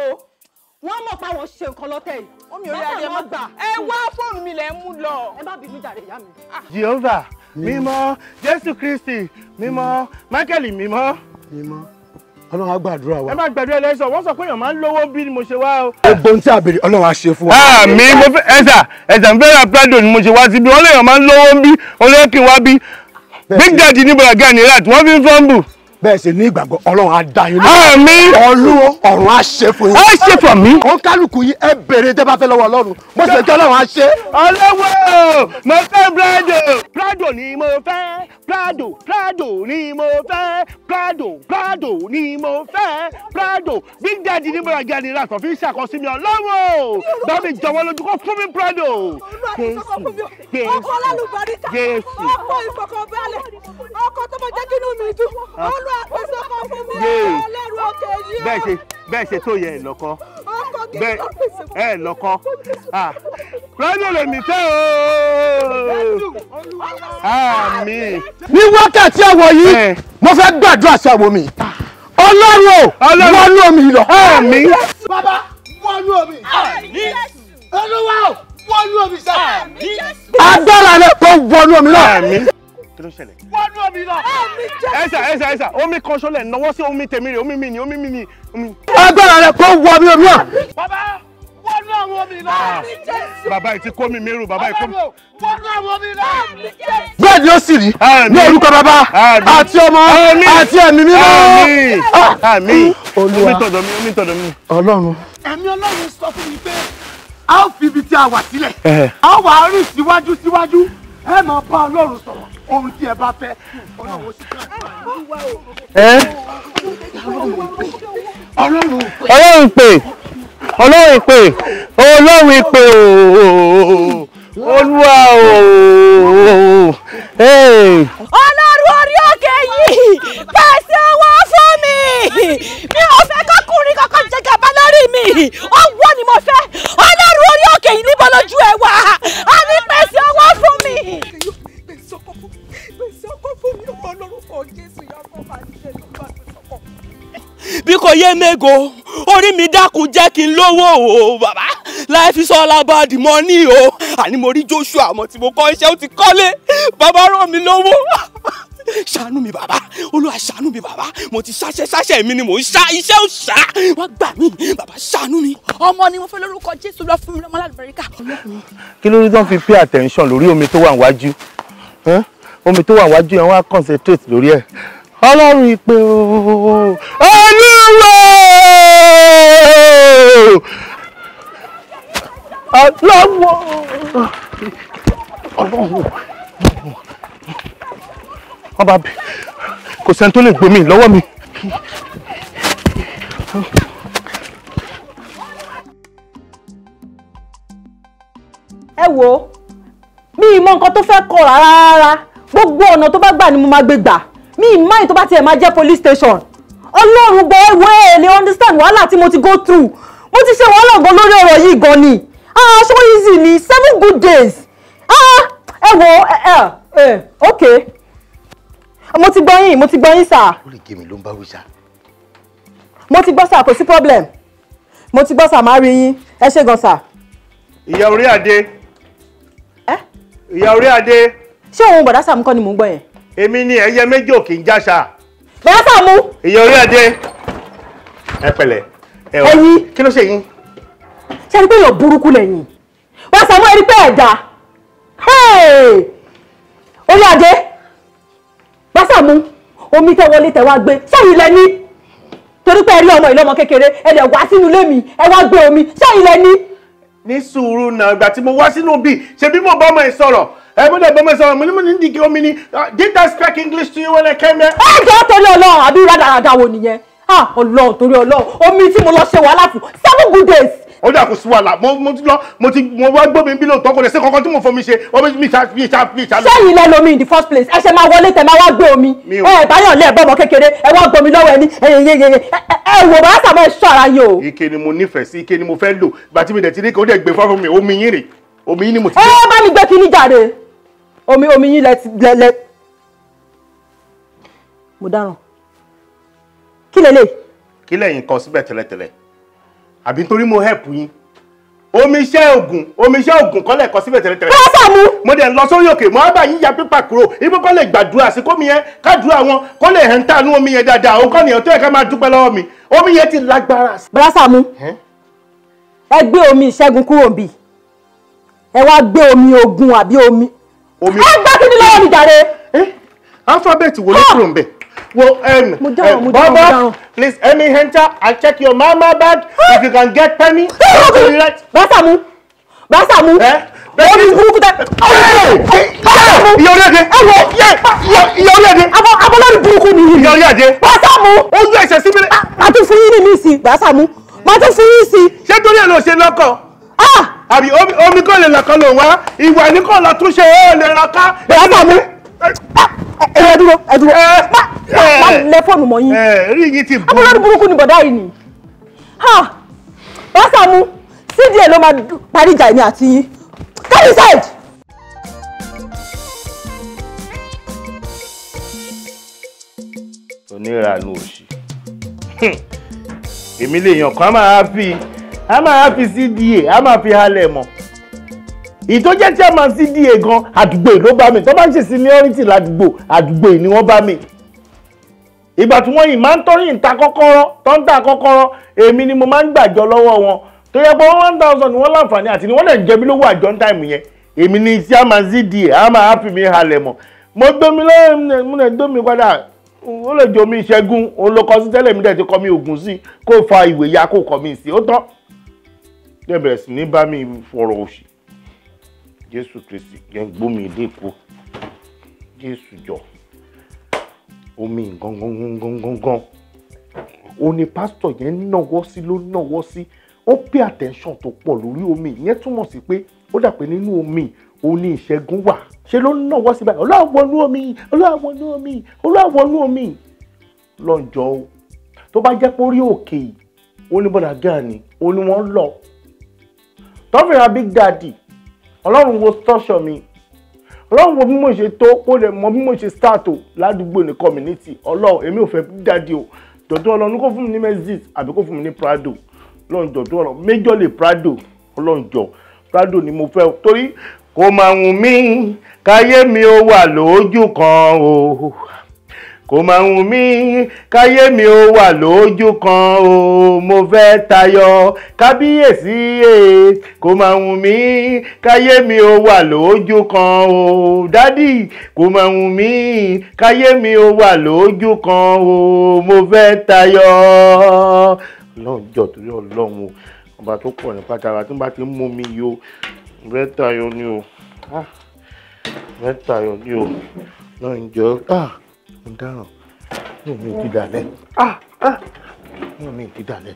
Wọ́n mọ̀ pé àwọn ṣe nǹkan lọ́tẹ̀ yìí. Mọ́mí orí adé má gbà. Ẹ wá fóònù mi lẹ̀ ń mú lọ. Ẹ má bínú jàre ìyá mi. Jehovah mímọ́, Jésù Kristi mímọ́, Michael mímọ́. Mímọ́. Ọlọ́run á gbàdúrà wa. Ẹ má gbàdúrà ẹlẹ́sọ̀, wọ́n sọ pé èèyàn máa ń lówó bí ni mo ṣe wá o. Gbogbo ohun tí a béèrè Ọlọ́run á ṣe fún wa. Àmín, mo fẹ́ ẹ̀sà ń fẹ́ ra Prado ni mo ṣe wá síbi, wọ́n léèyàn máa ń lówó bí, olóyè kí n wá bí. Big Daddy ní Bọ̀dà Gani rat, wọ́n fi ń fọ́nbù. Bẹ́ẹ̀ sì ní ìgbàgbọ́ Ọlọ́run á dá yín lóhùn. Àmín. Ọlọ́run ọ̀run á ṣe fún yín. Á ṣe fún mi. Òun kálukú yín ẹ béèrè tẹ́ bá fẹ́ lọ́wọ́ Ọlọ́run. Mo sì kí Ọlọ́run á ṣe. Ọlọ́wọ́ mo fẹ́ Prado. Prado ni mo fẹ́. Prado Prado ni mo fẹ́. Prado Prado ni mo fẹ́. Prado Big Daddy ní bọ̀dà jáde ra sọ̀fin ṣàkọsí mi Ọlọ́wọ́. Bá mi jọ̀wọ́ lójú kó fún mi Prado. Jésù ọkọ alálùbáríkà ọkọ ìfọkànbalẹ̀ ọkọ tó mọ jẹ́ kí inú mi dùn Olúwa pèsè ọkọ fún mi Ọlọ́run òkè yìí. Bẹ́ẹ̀ ṣe tó yẹ ẹ̀ lọ́kọ bẹ́ẹ̀ ẹ̀ lọ́kọ Prado lèmi fẹ́ o. Àmín. Ní wákàtí àwọ̀ yìí mo fẹ́ gbàdúrà sí àwọ̀ mi. Ọlọ́run o wọnú omi lọ. Àmín. Bàbá wọnú omi. Àmín. Olúwa o wọnú omi sẹ́. Agbára rẹ kò wọnú omi náà. Àmín. Kí ló ṣẹlẹ̀? Wọnú omi náà. Ẹ̀sà ẹ̀sà ẹ̀sà omi kan ṣọlẹ̀ náwó sí omi tèmi rè omi mi ni omi mi ni. Agbára rẹ kò wọ omi náà. Bàbá wọnú àwọn omi náà. Bàbá yìí ti kó mi mérù bàbá yìí kó mi. Wọnú àwọn omi náà. Bẹ́ẹ̀ ni ó sì rí ní orúkọ bàbá àti ọmọ àti ẹ̀mí mímọ́. Àmín. Olúwa omi tọ̀dọ̀ mi omi tọ̀dọ̀ mi. Ọlọ́run. Ẹ̀mí Ọlọ́run sọ fún mi pé a ó fi ibi tí a wà sílẹ̀ a ó wà á rìn síwájú síwájú ẹ máa bá Ọlọ́run sọ̀rọ̀ ohun tí ẹ bá fẹ́ Ọlọ́run ó sì kàn. Ọlọ́run Ọlọ́run pè Ọlọ́run pè Ọlọ́run pè ooo Olúwa ooo. Ọlọ́run orí òkè yìí pèsè owó fún mi mi ò fẹ́ kọ́kùnrin kankan jẹ gàba lórí mi owó ni mo fẹ́ Ọlọ́run orí òkè yìí níbo lójú ẹ wà á ní pèsè owó fún mi. Pèsè ọkọ fún mi Ọlọ́run kò Jésù yà kọ́ máa ń ṣe ló bá pèsè ọkọ. Bí kò yé mego orí mi dákun jẹ́ kí n lówó o bàbá life is all about the money o àní mo rí Joshua àmọ́ tí mo kọ́ iṣẹ́ ó ti kọ́lé bàbá rán mi lówó ṣàánú mi bàbá Olúwa ṣàánú mi bàbá mo ti ṣáṣẹ́ ṣáṣẹ́ mi ni mò ń ṣá iṣẹ́ ò ṣá wá gbà mí bàbá ṣàánú mi. Ọmọ ni mo fẹ́ lórúkọ Jésù lọ fún mi lọ́mọ alálùbáríkà. Kí ló dé tó ń fi pay attention lórí omi tó wà níwájú omi tó wà níwájú yẹn wá concentrate lórí ẹ̀. Ọlọ́run ìpè ooo Olúwa Ọlọ́run Ọlọ́run ọba kò sẹ́ni tó lè gbomi lọ́wọ́ mi. Ẹ wo mi ì mọ nǹkan tó fẹ́ kọ rárá rárá gbogbo ọ̀nà tó bá gbà ni mo máa gbé gbà mi ì máyì tó bá tiẹ̀ máa jẹ́ police station Ọlọ́run gbọ́ ẹ̀wọ́ ẹ̀ lè understand wàhálà tí mo ti go through mo ti ṣe wàhálà gan lórí ọ̀rọ̀ yìí gan ni ah so easy ni 7 good days ah ẹ wo ẹ ẹ ok mo ti gbọ́ yín sà. Ó lè gé mi ló ń bá wí sá. Mo ti gbọ́ sà kò sí problem mo ti gbọ́ sà máa rí yín ẹ ṣé gan sà. Ìyá orí adé. Ìyá orí adé. Ṣé òun bọ̀dá Sàámú kọ́ ni mò ń gbọ́ yẹn? Èmi ni ẹyẹ méjì ò kì í jáṣà. Bọ̀dá Sàámú. Ìyá orí adé. Ẹ pẹ̀lẹ́. Ẹ̀yin. Kí ló ṣe yín? Ṣé ẹni pé èèyàn burúkú lẹ́yìn? Bọ̀dá Sàámú ẹni pé ẹ̀dá. Orí adé. Bọ̀dá Sàámú omi tẹ wọlé tẹ wá gbé sẹ́yìn lẹ ní. Torí pé ẹ rí ọmọ ìlọ́mọ kékeré ẹ dẹ̀ wá sínú ilé mi ẹ wá gbé omi sẹ́yìn lẹ ní. Ní sùúrù náà ìgbà tí mo wá sínú bí ṣe bí mo bá ọmọ ẹ sọ̀rọ̀ ẹ mo dẹ̀ bá ọmọ ẹ sọ̀rọ̀ mo ní mo ní dìgẹ́ omi ni did I speak English to you when I came here. Ẹ jọ̀ọ́ torí Ọlọ́run àbí rádaràda wo nìyẹn ah Ọlọ́run torí Ọlọ́run omi tí mo lọ ṣe wàhálà fún 7 good days. Ó dà kó sí wàhálà mo ti lọ mo ti mo wá gbómi bí lóòótọ́ kò lè ṣe kankan tí mo fomi ṣe omi mi ṣá mi ṣá mi ṣá. Sẹ́yìn lẹ lomi in the first place ẹ ṣe máa wọlé tẹ máa wá gbé omi ẹ báyọ̀ lẹ́ bọ́mọ kékeré ẹ wá gbomi lọ́wọ́ ẹni ẹ wò bá sàmọ́ ẹ ṣọ́ ara yín o. Ike ni mo nífẹ̀ẹ́ sí ike ni mo fẹ́ lò ìgbà tí mi dẹ̀ ti ní kí ó dẹ̀ gbé fún mi omi yín rè omi yín ni mo ti. Ẹ bá mi gbé kíní jáde omi omi yín lẹ lẹ. Mo dáràn kí lélẹ̀. Kí lẹ̀yin kọ síbẹ̀ tẹ́lẹ̀tẹ́lẹ̀ àbí nítorí mo help yín omi iṣẹ́ ògùn omi iṣẹ́ ògùn kọ́lẹ̀ kọ síbẹ̀ tẹ́lẹ̀tẹ́lẹ̀. Bọ́lá Sàámú. Mo dẹ̀ lọ sórí òkè mo á bá yín ya pépà kúrò ibi kọ́ lè gbàdúrà sí kómi yẹn kádùúrà wọn kó lè hẹ́ńtà nú omi yẹn dáadáa òun kọ́ nìyẹn tó yẹ ká máa dúpẹ́ lọ́wọ́ mi omi yẹn ti lágbára. Bọ́lá Sàámú ẹ gbé omi ìṣẹ́gun kúrò níbí ẹ wá gbé omi ogun àbí omi. Ẹ gbá kí ni lọ́wọ́ mi jàre. Alifábẹ́ẹ̀tì wo ló kúrò ń bẹ̀? Wo Mo dáràn, mo dáràn, mo dáràn. Please let me enter and check your mama bag if you can get penny. Bàṣàmú, Bàṣàmú, orí burúkú tẹ. Ìyá orí ẹ̀dẹ̀. Ìyá orí ẹ̀dẹ̀. Abọ́lórí burúkú ni yìí. Ìyá orí ẹ̀dẹ̀. Bàṣàmú. Ó yọ ẹ̀ṣẹ̀ sí mi. Màá tún fún yín ní mi sí, Bàṣàmú. Màá tún fún yín sí. Ṣé torí ẹ̀ ló ṣe lọ́kọ̀? Àbí omi kò lè lọ́kọ̀ lòun wá, ìwà ní kò lọ túnṣe ó lè rọ́ká. Bàṣàmú. Ẹ dúró, ẹ dúró. Má lẹ fóònù mọ́ yín. Rí yín ti bú. Abọ́lórí burúkú ni bọ̀dá yìí ni. Bàṣàmú, sídìí ẹ̀ ló máa parí ìjà èmi àti yín. Come inside. Onírànú òṣì. Èmi lè yàn kan, a máa fi CDA, a máa fi halẹ̀ mọ́. Ìtó jẹ́ tí a máa CDA gan, àdúgbò ló bá mi. Tó bá ń ṣe seniority ládùúgbò, àdúgbò ni wọ́n bá mi. Ìgbà tí wọ́n yìí máa ń tọ́yìn ta kọ́kọ́rọ́, tó ń ta kọ́kọ́rọ́, èmi ni mo máa ń gbàjọ lọ́wọ́ wọn. Tó yẹ pé 1000 ni wọ́n láǹfààní àti ni wọ́n lè jẹ mí lówó àjọ ń táìmù yẹn. Èmi ni tí a máa CDA, a máa fi mi halẹ̀ mọ́. Mo gbé mi lọ́wọ́, mo lè gbé mi padà. Ó lè jọ mi ìṣẹ́gun, òun ló kọ sí tẹ́lẹ̀ mi dẹ̀ ti kọ mi ògùn sí, kó fa ìwé ya kó kọ mi sí, ó tán. Dẹ̀ bẹ̀rẹ̀ sí ní bá mi fọ̀rọ̀ òṣì. Jésù Kristi jẹ́ gbómi ilé kú. Jésù jọ. Omi gangan. Ó ní pásítọ̀ yẹn náwó sí ló náwó sí. Ó pay attention tó pọ̀ lórí omi. Ìyẹn túmọ̀ sí pé ó dà pé nínú omi ó ní ìṣẹ́gun wà. Ṣé ló náwó sí báyìí? Olúwa wọnú omi, Olúwa wọnú omi, Olúwa wọnú omi. Lọ́njọ́ o. Tó bá jẹ́ pé orí òkè yìí, ó ní bọ́dà Gani, ó ní wọ́n lọ. Tọ́fìrà Big Daddy, Ọlọ́run wo tọ́ṣọ̀ mi. Ọlọ́run wo bí mo ṣe tó, kó lè mọ bí mo ṣe start o ládùúgbò ní community. Ọlọ́run èmi ò fẹ́ Big Daddy o. Dọ̀dọ̀ Ọlọ́run kó fún mi ní Mercedes àbí kó fún mi ní Prado. Ọlọ́run dọ̀dọ̀ Ọlọ́run majorly Prado. Ọlọ́run jọ Prado ni mo fẹ́ o. Torí kò máa wù mí káyé mi ó wà lójú kan o. Kò máa wù mí káyé mi ó wà lójú kan o. Mo fẹ́ tayọ kábíyèsí e. Kò máa wù mí káyé mi ó wà lójú kan o. Dádì kò máa wù mí káyé mi ó wà lójú kan o. Mo fẹ́ tayọ. Ọlọ́run jọ̀ọ́ torí Ọlọ́run o. Ọba tó pọ̀ ní pátá tí n bá ti ń mú mi yìí o. Mo fẹ́ tayọ ni o. Mo fẹ́ tayọ ni o. Ọlọ́run jọ̀ọ́. Mo dáràn. Inú mi ti dàlẹ́. Inú mi ti dàlẹ́.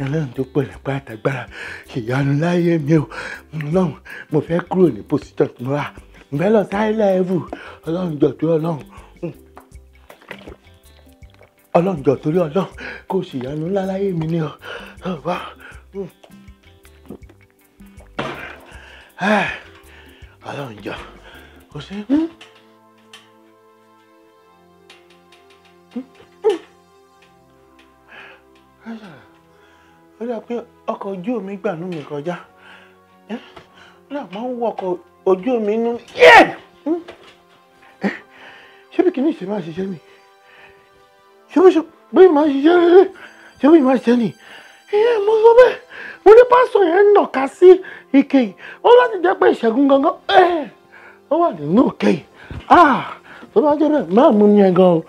Ọlọ́run tó pọ̀ nípa àtàgbára ṣèyanu láyé mi o. Ọlọ́run mo fẹ́ kúrò ní position tí mo wà. Mo fẹ́ lọ sí high level. Ọlọ́run jọ̀ọ́ torí Ọlọ́run. Ọlọ́run jọ̀ọ́ torí Ọlọ́run kò ṣèyanu ńlá láyé mi ni o. Ọlọ́run jọ̀ọ́ kò sí. Ó dà pé ọkọ̀ ojú omi gbànú mi kọjá. Ó dà máa ń wọ ọkọ̀ ojú omi inú mi. Ṣé bí kìíní ṣe máa ṣiṣẹ́ ni? Ṣé bí máa ṣiṣẹ́ rere? Ṣé bí máa ṣiṣẹ́ ni? Ìyẹn mo sọ bẹ́ẹ̀. Mo ní pásítọ̀ yẹn ń nàka sí ike yìí. Ó láti jẹ́ pé ìṣẹ́gun gangan ó wà nínú òkè yìí. Tó bá jẹ́ bẹ́ẹ̀ máa mú mi yẹn gan o.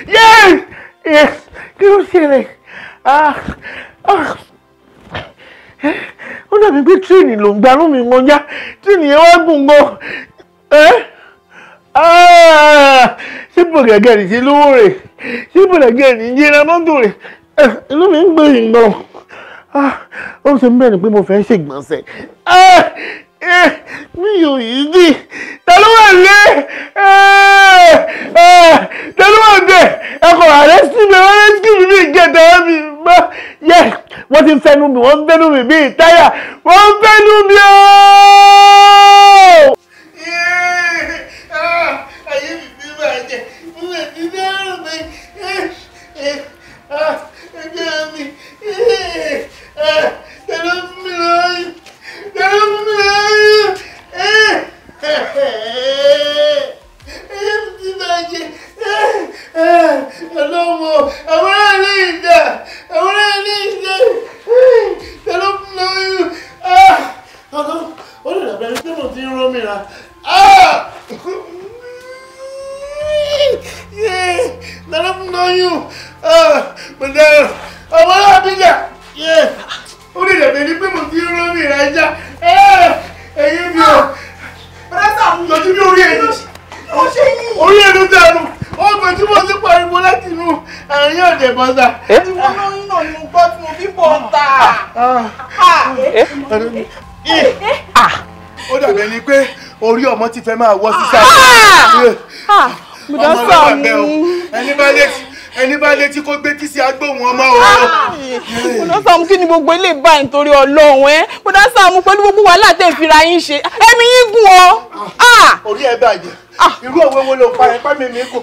Yes! Yes! Kí ló ṣẹlẹ̀? Ó dàbí pé tírìnì ló ń gbanú mi kọjá. Tírìnì yẹn wá gùn gan. Ṣé bọ̀gẹ̀gẹ̀ ní ṣe lówó rẹ̀? Ṣé bọ̀gẹ̀gẹ̀ ní jẹ́ra mọ́tò rẹ̀? Inú mi ń gbé ìgbọ̀n. Ó ṣe ń bẹ̀rẹ̀ pé mo fẹ́ ṣègbọ̀nsẹ̀. Mi ò yìí dì. Ta ló wà lé? Ta ló wà bẹ̀? Ẹ̀kọ́ ààrẹ sí mi, wọ́n rẹ́ sí mi bí ìjẹta mi. Wọ́n ti ń fẹ́nu mi, wọ́n ń fẹ́nu mi bí táyà. Wọ́n ń fẹ́nu mi ooo! Ayé mi ti bàjẹ́, mo lè ti dárò pé ẹgbẹ́ mi ta ló fún mi lóyún? Ta ló fún mi lóyún? Ayé mi ti bàjẹ́. Ọlọ́mọ, àwọn aráàlú ìjà, àwọn aráàlú ìjà, ta ló fún mi lóyún? lóyún. Mo dẹ́rọ ọmọ náà bí jà. Ó lè dẹ̀bẹ̀ ní pé mo ti ń rómi ìrajà. Ẹ̀yin mi ò. Yọjú bí orí ẹ̀yìn. Orí ẹ̀rù dànù. Ó gbọ́n tí mo ti pariwo láti inú àárín ọ̀dẹ̀ bọ́sà. Ìwọ lóyún náà ni mo gbọ́ tí mo fi bọ̀ ta. Ó dàbẹ̀ ni pé orí ọmọ ti fẹ́ máa wọ́ sísá. Ọmọ ló wà bẹ́ẹ̀ o. Ẹni bá létí kó gbé tí sí agbóhùn ọmọ o. Bùdá Sàámú, kí ni gbogbo ilé báyìí nítorí Ọlọ́run ẹ́? Bùdá Sàámú, pẹ̀lú gbogbo wàhálà tẹ̀ fira yín ṣe, ẹ̀mí yín gùn o. Orí ẹ bàjẹ́, irú òwe wo ló pa ẹ pẹ́ mi mi kù.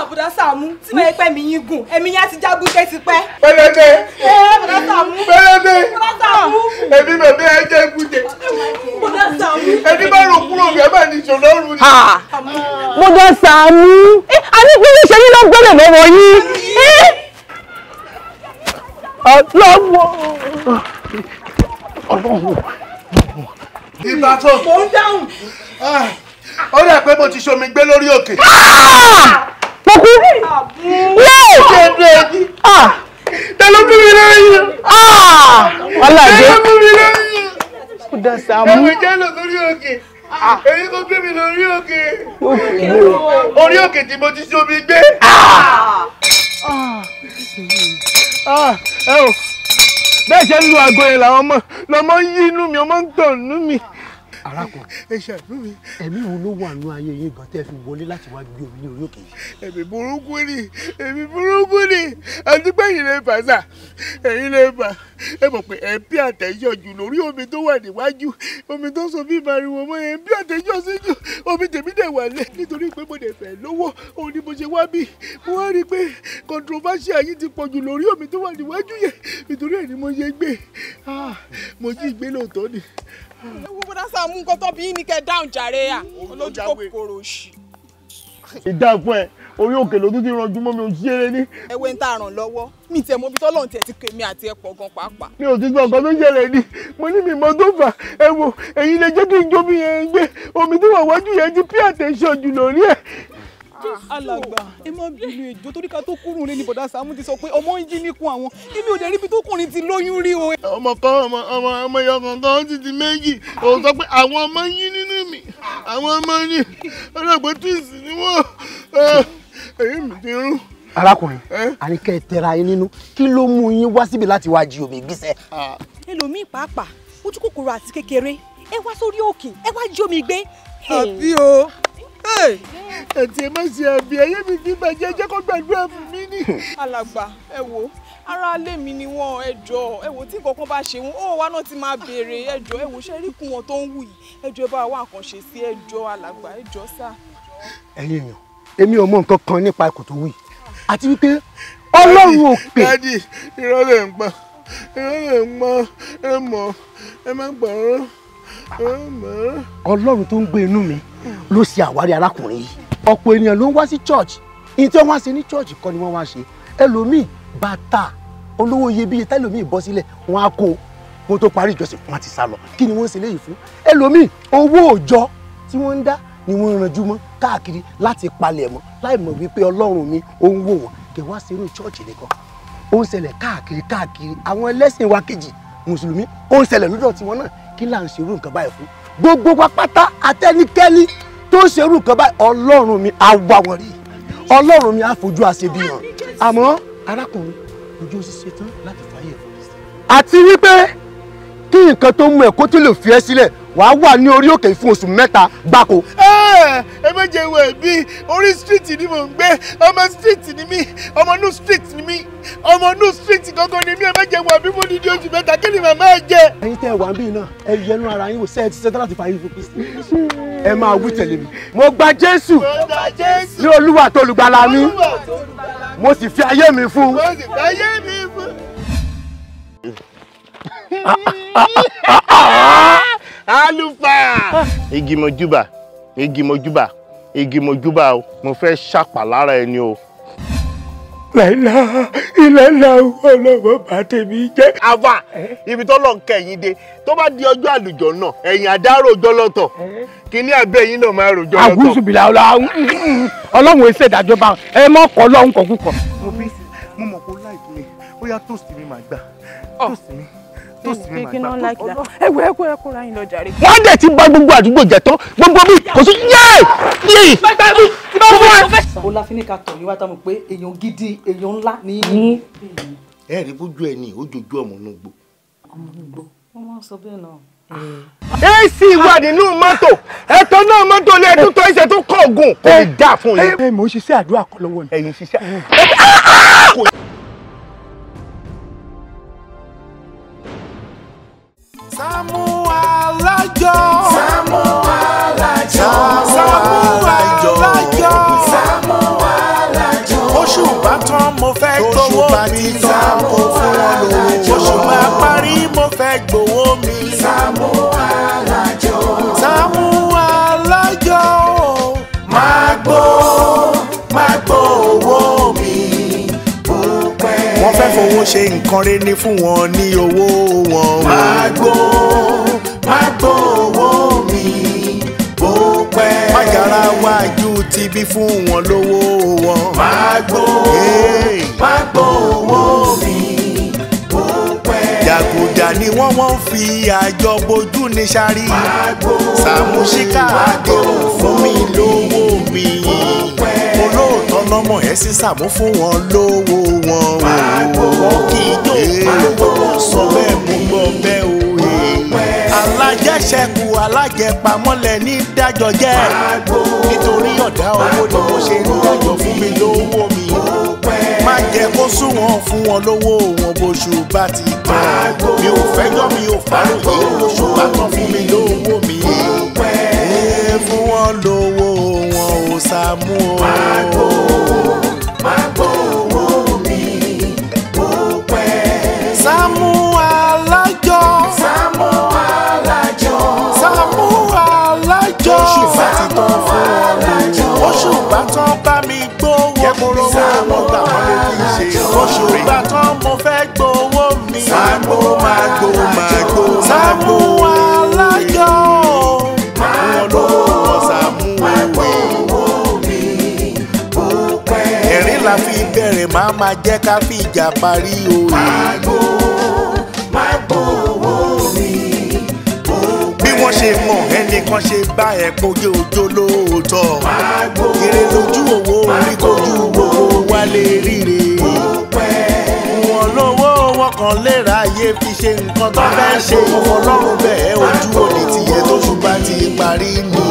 Bùdá Sàámú, tí mo yẹ pẹ́ mi yín gùn, ẹ̀mí yín á ti já gúnṣẹ́ ti pẹ́. Pẹlẹbẹ. Bùdá Sàámú. Pẹlẹbẹ. Bùdá Sàámú. Ẹbí bàbá ẹ jẹ́ gúnjẹ. Bùdá Sàámú. Ẹni bá rò kúrò bí ẹ bá ní ìṣòro ọ̀run ni. Bùdá Sàámú, a ní kí ló ṣe yín ló gbọ́dọ̀ lọ́wọ́ yín. Ọlọ́wọ́. Ọlọ́wọ́. Ìbátan. Mò ń dáhùn. Ó dà pé mo ti ṣomi gbé lórí òkè. Mo kú. Yé! Ta ló mú mi lóyún? Ọlọ́dẹ. Ta ló mú mi lóyún? Bùdá Sàámú. Ẹ̀wọ̀n jẹ́ lọ sórí òkè. Èyí kò gbé mi lórí òkè. Orí òkè tí mo ti ṣomi gbé. Ẹ o, bẹ́ẹ̀ ṣe ń lu àgọ́ yẹn làwọn ọmọ lọmọ ń yí inú mi, ọmọ ń tàn inú mi. Arákùnrin, ẹ ṣàánú mi. Ẹ̀mí wo ló wà nú ayé yín gan tẹ́ fi wọlé láti wá gbé omi ní orí òkè yìí? Ẹ̀mí burúkú ni, ẹ̀mí burúkú ni. Àti pé ẹ̀yin lè fà sà, ẹ̀yin lè fà. Ẹ mọ̀ pé ẹ̀ ń bí àtẹ̀yọ̀ jù lórí omi tó wà níwájú. Omi tó so bí ìbáriwo mọ́ ẹ̀ ń bí àtẹ̀yọ̀ sí jù. Omi tèmi dẹ̀ wà lẹ̀ nítorí pé mo dẹ̀ fẹ́ lówó. Òun ni mo ṣe wá bí. Mo wá rí i pé controversial yìí ti pọ̀ jù lórí omi tó wà níwájú yẹn. Nítorí ẹ̀ ni mo ṣe gbé. Mo jí ìgbé lóòótọ́ ni. Ewu Bùdá Sàámú, nǹkan tó bí ní kẹ́ dáhùn jàre à, olójú kòkòrò òṣì. Ìdá fún ẹ, orí òkè ló tún ti ranjú mọ́ mi, ò ṣeré ní. Ẹwẹ́ ń tà ràn lọ́wọ́, mi tiẹ̀ mọ ibi tọ́lọ́run tiẹ̀ ti kèmí àti ẹ̀pọ̀ gan pàápàá. Mi ò ti sọ nǹkan tó ṣẹlẹ̀ ni, mo ní mi mọ tó fà ẹ wo, èyí lè jẹ́ kí n jómi yẹn gbé, omi tó wà wájú yẹn ti pay attention jù lórí ẹ̀. Alàgbà, ẹ má bínú ìjọ torí ká tó kúrò lé ní Bùdá Sàámú ti sọ pé ọmọ ń jí níkùn àwọn, èmi ò dẹ̀ ríbi tó kùnrin ti lóyún rí o. Ọmọ kan ọmọ ọmọ ọmọ ẹyọ kankan ó ti di méjì, òun sọ pé àwọn ọmọ yín nínú mi, àwọn ọmọ yín ọlọ́gbọ́n twins ni wọ́n, èyí mi ti rún. Arákùnrin, àníkẹ́ tẹra yín nínú, kí ló mú yín wá síbi láti wá jí omi gbísẹ́? Ẹlòmíì pàápàá, ojú kòkòrò àti kékeré, ẹ wá sórí òkè, ẹ wá jí omi gbé. Àbí o. Ẹtì ẹ má ṣe àbí ayé mi ti bàjẹ́, jẹ́ kó gbàdúrà fún mi ní. Alàgbà, ẹ wo ará ilé mi ni wọ́n, ẹ jọ̀ọ́ ẹ wo tí nǹkan kan bá ṣe wọ́n, ó wá náà ti máa béèrè, ẹ jọ̀ọ́ ẹ wo ṣe rí kún wọn tó ń wù yìí, ẹ jọ̀ọ́ ẹ bá wá nǹkan ṣe sí, ẹ jọ̀ọ́ alàgbà, ẹ jọ̀ọ́ sà. Ẹ̀yin èèyàn, èmi ò mọ nǹkan kan nípa ikùn tó wù yìí, àti wípé Ọlọ́run ò pè. Dádì, irọ́ lè ń pa, irọ́ lè ń pa, ẹ mọ̀, ẹ má gbọ̀rọ̀. Ọlọ́run tó ń gbé inú mi ló ṣe àwárí arákùnrin yìí. Ọ̀pọ̀ ènìyàn ló ń wá sí church, ìyẹn tí wọ́n wá ṣe ní church kọ́ ni wọ́n wá ṣe. Ẹlòmíì bàtà olówó iyebíye tẹlòmíì bọ́ sílẹ̀, wọ́n á kó wọ́n tó parí ìjọsìn wọ́n á ti sá lọ. Kí ni wọ́n ń ṣe léyìí fún? Ẹlòmíì owó òòjọ́ tí wọ́n ń dá ni wọ́n ń ranjú mọ́ káàkiri láti palẹ̀ mọ́, láì mọ̀ wípé Ọlọ́run mi ó ń wò wọ́n. Kí wá sí inú church nìkan, ó ń ṣẹlẹ̀ káàkiri káàkiri. Àwọn ẹlẹ́sìn wa kejì mùsùlùmí, ó ń ṣẹlẹ̀ lọ́dọ̀ tiwọn náà. Kí là ń ṣerú nǹkan báyìí fún? Gbogbo wa pátá àtẹnikẹ́ni tó ń ṣerú nǹkan báyìí, Ọlọ́run mi á wá wọn rí, Ọlọ́run mi á fojú àṣebi hàn. Àmọ́ arákùnrin, ojú ó sì ṣetán láti fàyè fún Kristi. Àti wípé kí nǹkan tó mú ẹ kó tó lè fi ẹ́ sílẹ̀, wàá wà ní orí òkè fún oṣù 3 gbáko. Ẹ má jẹ́ wẹ̀ bí orí street ni mò ń gbé, ọmọ street ni mí, ọmọ inú street ni mí, ọmọ inú street gangan ni mí, ẹ má jẹ́ wẹ̀ bí mo ní di oṣù 3, kí ni màmá ẹ jẹ. Ẹ̀yin tẹ́ ẹ wà níbí náà, ẹ yẹnu ara yín wò, ṣé ẹ ti ṣetán láti fàyè fún Kristi? Ẹ máa wí tẹ̀lé mi. Mo gba Jésù ní Olúwa tó olùgbàlà mi, mo sì fi ayé mi fún. Mo sì fi ayé mi fún. Àlùfáà. Igi mojúbà, igi mojúbà, igi mojúbà o, mo fẹ́ ṣàpà lára ẹni o. Láìlá ìlàlá ọlọ́mọ bá tèmi jẹ́. Àfà, ibi tó lọ ń kẹ̀yìn dé, tó bá di ọjọ́ àlùjọ náà, ẹ̀yìn àdá rojọ́ lọ́tọ̀, kíní abẹ́ yín náà máa rojọ́ lọ́tọ̀. Àgùsù bìlà ọlọ́run èsè ìdájọ́ bá ẹ mọ́ kọ́ lọ́hùn kọ̀ọ̀kọ̀. Mo Mo bí mo mọ̀ kó láìpẹ́ mi, ó yá toast mi màá gbà. Toast mi. Toast mi màá gbà. Ẹ wo ẹ kó ẹ kóra yín lọ jàre. Wọ́n dẹ̀ ti bà gbogbo àdúgbò jẹ́ tán, gbogbo bí kò sí yéé yéé. Ó la fi ní ká tọ̀ yín wá tá mọ̀ pé èèyàn gidi, èèyàn ńlá ní. Ẹ rí bójú ẹ ní ojojú ọmọ inú gbó. Ọmọ inú gbó, wọ́n máa ń sọ bẹ́ẹ̀ náà. AC wà nínú mọ́tò, ẹ̀tọ́ náà mọ́tò lé ẹ̀tún tó ẹsẹ̀ tó kọ̀ ọ̀gùn kò lè dà fún yín. Ẹ mò ń ṣiṣẹ́ àdúrà kan lọ́wọ́ ni. Ẹ̀yin ṣiṣẹ́. Sàámú Alájọ. Sàámú Alájọ. Sàámú Alájọ. Sàámú Alájọ. Oṣù bá tán mo fẹ́ gbowó mi. Sàámú Alájọ. Oṣù bá parí mo fẹ́ gbowó mi. Sàámú Alájọ. Sàámú Alájọ. Máa gbó owó mi. Wọ́n fẹ́ fowó ṣe nǹkan rere ní fún wọn ní owó wọn. Máa gbó owó mi bó pẹ́. Májàra wájú ti bí fún wọn lówó wọn. Máa gbó owó mi bó pẹ́. Jàgùjà ni wọ́n fi àjọ bojú ní sáré. Sàmúsíkà àdéhùn fún mi lówó mi. Olóòótọ́ lọ́mọ ẹ̀ sí Sàámú fún wọn lówó wọn. Wọ́n kì í jó olówó wọn sọ bẹ́ẹ̀ mú gbọ́ bẹ́ẹ̀ o. Alájẹṣẹ́kù alájẹpamọ́lẹ̀ ní dájọ́ jẹ́. Nítorí ọ̀dá owó ni mo ṣe ń dájọ́ fún mi lówó mi. Má jẹ́ kó sún wọn fún wọn lówó wọn bóṣù bá ti tán. Mi ò fẹ́jọ́ mi ò fàròyé lóṣù bá tán fún mi lówó mi. Fún wọn lówó wọn ò Sàámú o. Máa gbó owó mi bó pẹ́. Sàámú Alájọ. Sàámú Alájọ. Sàámú Alájọ. Oṣù bá ti tán fún wọn lówó. Oṣù bá tán bá mi gbówó mi. Sàámú gbà wọ́n lè fi ṣe. Oṣù bá tán mo fẹ́ gbowó mi. Sàámú máa gbó máa gbó. Sàámú Alájọ. Ẹ̀rín la fi bẹ̀rẹ̀ máa ma jẹ́ ká fi ìjà parí o. Máa gbó owó mi. Bí wọ́n ṣe mọ̀ ẹnìkan ṣe bá ẹ̀ kojú ojó lóòótọ́. Kéré lójú owó orí kojú owó wálé ríre. Wọ́n lówó wọn kàn lè ráyè fi ṣe nǹkan tó fẹ́ ṣe. Ọlọ́run bẹ́ẹ̀ ojú òní tiẹ̀ tó ṣùgbọ́n ti parí ni.